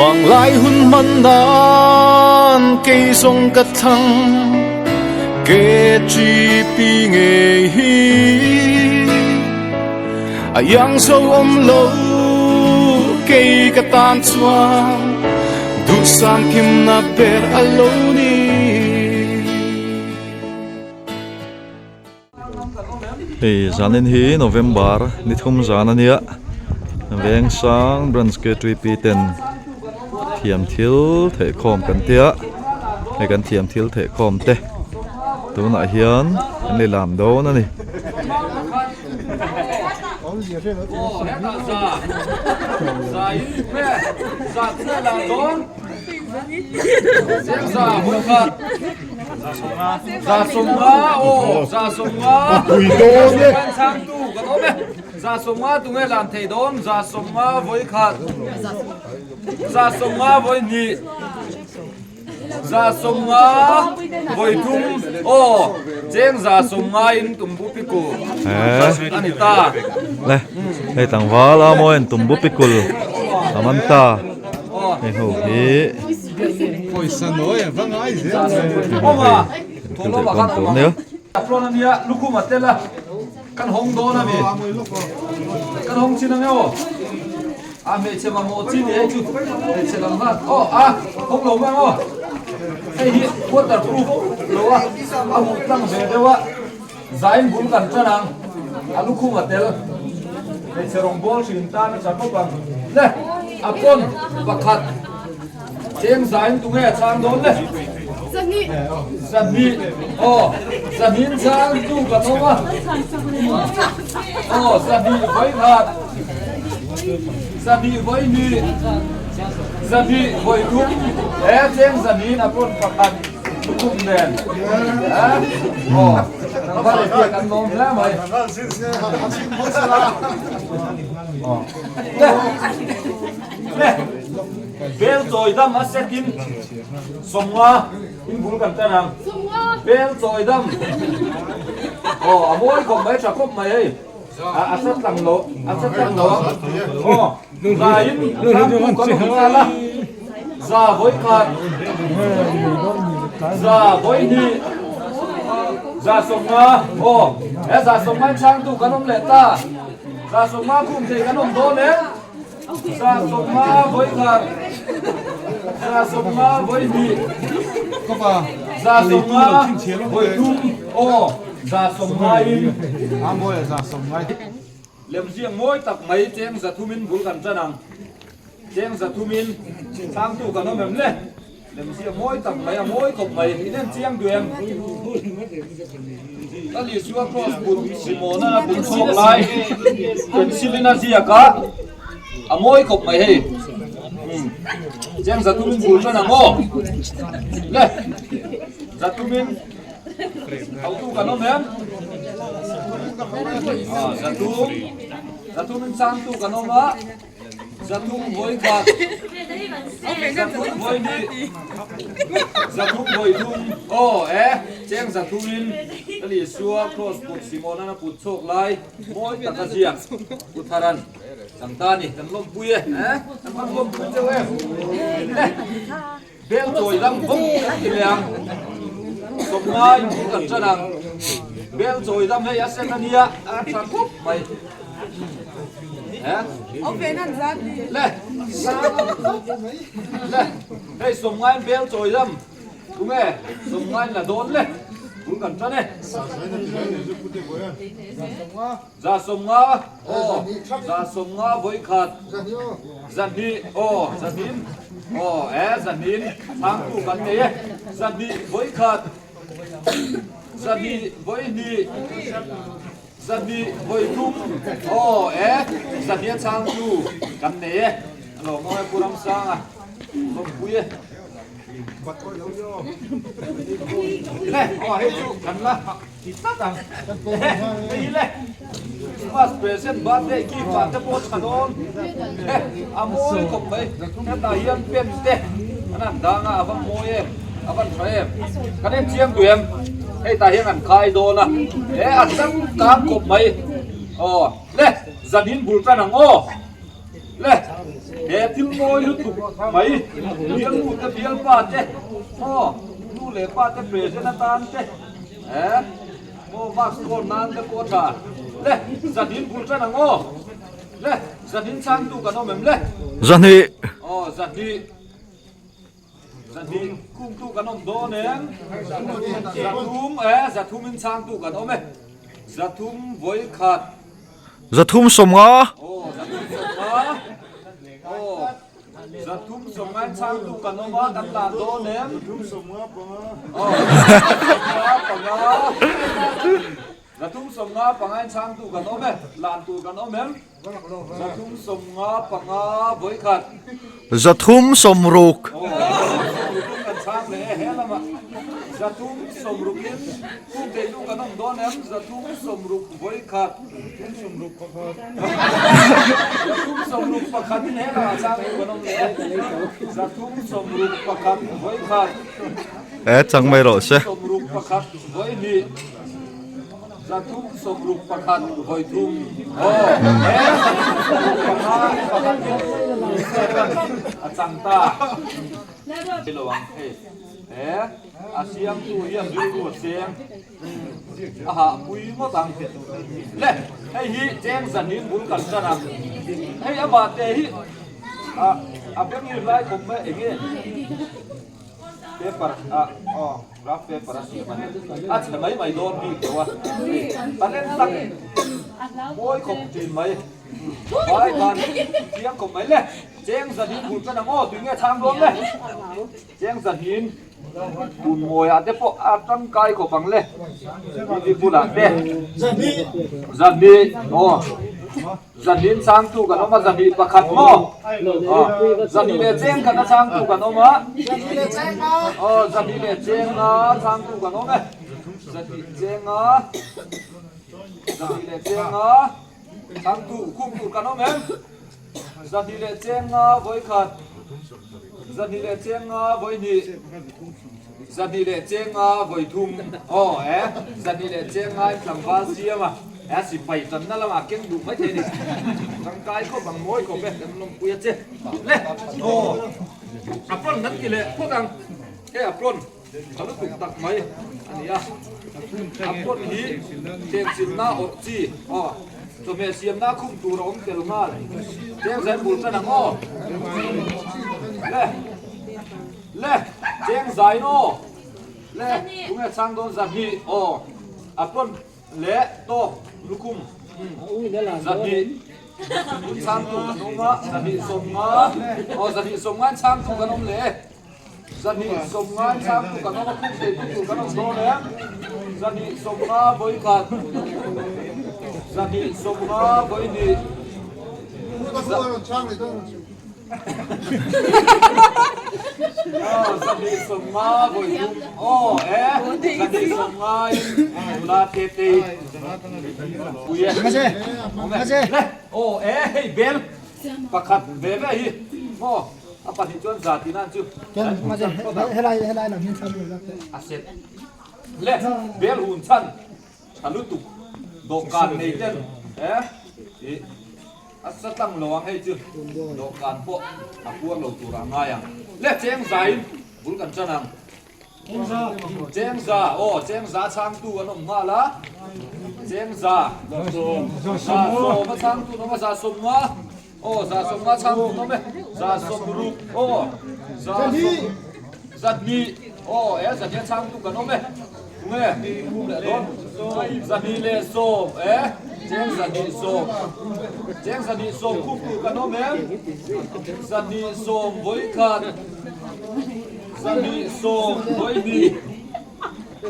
Vanglai hun hman nan kei zawng ka thlang KGP ngei hi a iang zo awm lo kei ka tan chuan duhsam kimna ber a lo ni. Hei zanin hi November ni thum zan a nia Vengsang branch K3P ten thiam thil thehkhawm kan tia hei kan thiam thil thehkhawm te tunah hian an lei lam dawn a ni. Le hei tlangval a mawiin tumbu pikul a man ta hei ho hi. Cheng zain tunge a chang dawn le? Zahnih. Aw, zahnin chang tu ka thawm a. Aw, zahnih vawi khat. Zahnih vawi hnih. Zahnih vawi thum. He cheng zahnin a pawn pakhat lukhum nen. Aw, nangmah leh biak an lawm hle mai. Aw. Le. Le. Bel chawi dam a set in sawmnga in bul kan tan ang. Bel chawi dam. Aw a mawi khawp mai tha khawp mai hei. A sa tlang lo a sa tlang lo ang. Aw za in thlang tu kan awm nghal a. Za vawi khat. Za vawi hnih. Za sawmnga. Aw he za sawmnga in chhang tu kan awm leh ta. Za sawmnga khum thei kan awm dawn e. Za sawmnga vawi khat, za sawmnga vawi hnih, za sawmnga vawi thum, aw za sawmnga in lemziak mawi tak mai cheng za thumin bul kan tan ang. Cheng za thumin chhangtu kan awm em le? Lemziak mawi tak mai a mawi khawp mai in en chiang duh em? Ka Isua cross but Simona a but chhuak lai pencil in a ziak a, a mawi khawp mai hei. Umm cheng zatumin bul tan ang aw. Le zatumin hotu kan awm em? Ah zatum zatumin changtu kan awm a. Zathum vawi khat, zathum vawi hnih, zathum vawi thum, aw e, cheng zathumin Lal Isua Kraws put Simona'n a put chhuak lai mawi taka ziak Pu Tharan kan ta ni, kan lawmpui e, kan van lawmpui deuh em? Le, bel chawi dang bawk kan ti leh ang, sawmnga inpui kan tan ang, bel chawi dam hei a sen a nia, a tha khawp mai. Le le hei sawmngain bel chawi lam tunge sawmngain la dawn le bul kan tan e za sawmnga aw za sawmnga vawi khat zahnih aw zahnin aw e zahnin chhangtu kan nei e zahnih vawi khat zahnih vawi hnih. Zahnih vawi thum aw e zahnih a chhang chu kan nei e a lo mawi Pu Ramsanga lawmpui e le aw hei chu kan la ti tlat ang hei le Christmas present birthday gift ah te pawh tha dawn e a mawi khawp mai hetah hian pen te an han dang a a va mawi em. A van tha em? Kan en chiang duh em? Hei tah hian an khai dawn a, he a changkang khawp mai. Aw le, zanin bul tan ang aw. Le, He thil mawi lutuk mai bialnu te bialpa te maw nu leh pa te present atan te eh maw mask kawn nan te pawh a tha le zahnin bul tan ang aw le zahnin changtu kan awm em le Zahnih. Aw zahnih. Zahnih kungtu kan awm dawn em? Zathum e, zathumin changtu kan awm e. Zathum vawi khat. Zathum sawmnga. Aw, zathum sawmnga. Aw, zathum sawmngain changtu kan awm a, kan lan dawn em? Zathum sawmnga panga. Aw, zathum sawmnga panga. Zathum sawmnga pangain changtu kan awm e, lan tur kan awm em? 35 vawi khat. 360. Aw, 360 kan chhang leh e he lamah. 360 in kung theitu kan awm dawn em? 360 vawi khat. 360 pakhat in he lamah chhangtu kan awm leh e. 361 vawi khat. E, chang mai rawh se. 361 vawi hnih. 361 vawi thum aw he 365 pakhat in seven a chang ta lo ang hei he a siamtu hian rilru a cheng a hah pui ngawt ang le hei hi cheng zahnin bul kan tan ang hei amah te hi a a beng lir lai khawp mai eng nge paper a aw Graph paper a siam a ni. A chhe mai mai dawn bik lo a. Talent tak mawi khawp thin mai. Vai khan thiang khawp mai le. Cheng zahnin bul tan ang aw tui nge chhang dawn le. Cheng zahnin tun mawiah te pawh a tangkai khawp ang le. TV bulah te. Zahni aw. Zahnin changtu kan awm a, zahnih pakhat maw? Aw, zahnih leh cheng khat a changtu kan awm a. Aw, zahnih leh cheng a changtu kan awm e. Zahnih cheng a, zahnih leh cheng a changtu khum tur kan awm em? Zahnih leh cheng a vawi khat, zahnih leh cheng a vawi hnih, zahnih leh cheng a vawi thum. Aw, e, zahnih leh cheng a in tlangval siam a. A sipai tanna lamah keng duh mai thei a ni. Tangkai khawp ang mawi khawp e, kan lawmpui a che. Le, aw, apron kan ti leh phawt ang. Hei apron tha lutuk tak mai a ni a. Apron hi themchilhna awrh chi, aw, chawhmeh siamna khum tur a awm tel nghal. Cheng zai bul tan ang aw. Le, le, cheng zain aw. Le, tunge chhang dawn zahnih, aw, apron. Leh tawk lukhum 200 chhangtu kan awm a, 250 aw 250 in chhangtu kan awm leh e, 250 in chhangtu kan awm a khum thei tu tur kan awm dawn em, 250 vawi khat, 250 vawi hnih. 250 vawi thum aw e 250 in nula te te pui e le aw e hei bel pakhat ve ve hi maw a pahnih chuan za tih nan chu a set le bel hun chhan tha lutuk dawhkan nei ten e ih A sa tlang lo ang hei chu dawhkan pawh a puar lo tur ah ngai ang. Le cheng za in bul kan tan ang. Cheng za aw cheng za chhangtu an awm nghal a. Cheng za za sawm a chhangtu an awm a za sawm nga aw za sawm nga chhangtu an awm e za sawm ruk aw za sawm za hnih aw e za hnih a chhangtu kan awm e. Tunge kum leh dawn? 210 e, cheng 210, cheng 210 khum tur kan awm em? 210 vawi khat, 210 vawi hnih,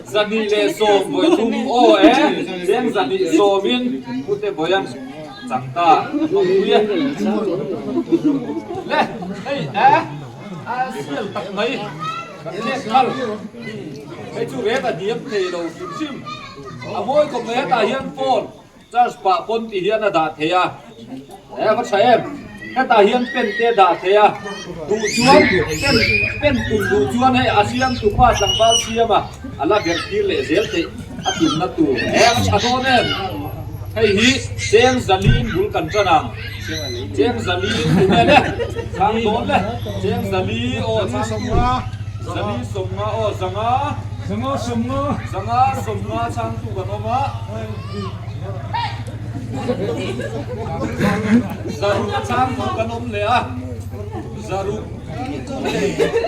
210 vawi thum aw e, cheng 210 in pute vawian chang ta lawmpui e. Le, hei e, a sial tak mai. Kan lek nghal. Hei chu ret a hniam thei lo hrim hrim. A mawi khawp mai hetah hian phone charge pah pawn ti hian a dah thei a. E va tha em. Hetah hian pen te a dah thei a. Duh chuan pen pen tum duh chuan hei a siam tupa tlangval siam a a la verh tir leh zel theih a tumna tur. E va tha dawn em. Hei hi cheng zalin bul kan tan ang. Cheng zali tu nge le? Chhang dawn le. Cheng zali aw chhang tu. Zali sawmnga aw zanga. Zanga sawmnga. Zanga sawmnga chhang tu kan awm a. Zaruk chhang tu kan awm leh a. Zaruk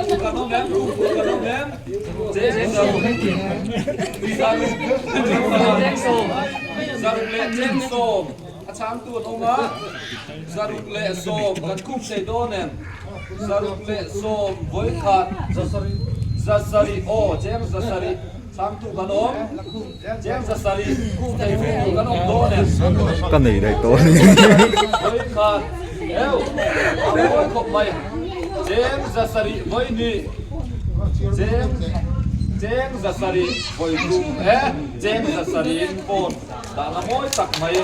tu kan awm em? Tu kan awm em? Cheng zaruk. Zaruk. Zaruk leh cheng sawm. A chhangtu an awm a, zaruk leh sawm kan khup thei dawn em? Zaruk leh sawm vawikhat zasarih aw cheng zasarih chhangtu kan awm, cheng zasarih khup thei ve tur kan awm dawn em? Ka nei daih tawh a ni. Vawikhat eu a mawi khawp mai, cheng zasarih vawihnih, cheng cheng zasarih vawithum e, cheng zasarihin phone. Dahna mawi tak mai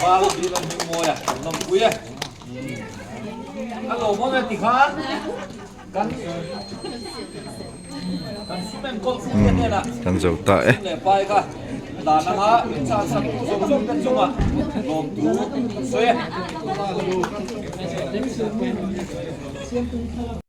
val bil an hming mawi a kan lawmpui e. A lawmawm e ti khan kan kan sum enkawl fu te hnenah kan zo ta e. Sum leh pai kha dan anga min chhan sak tu zawng zawng te chungah lawmtu kan sawi e.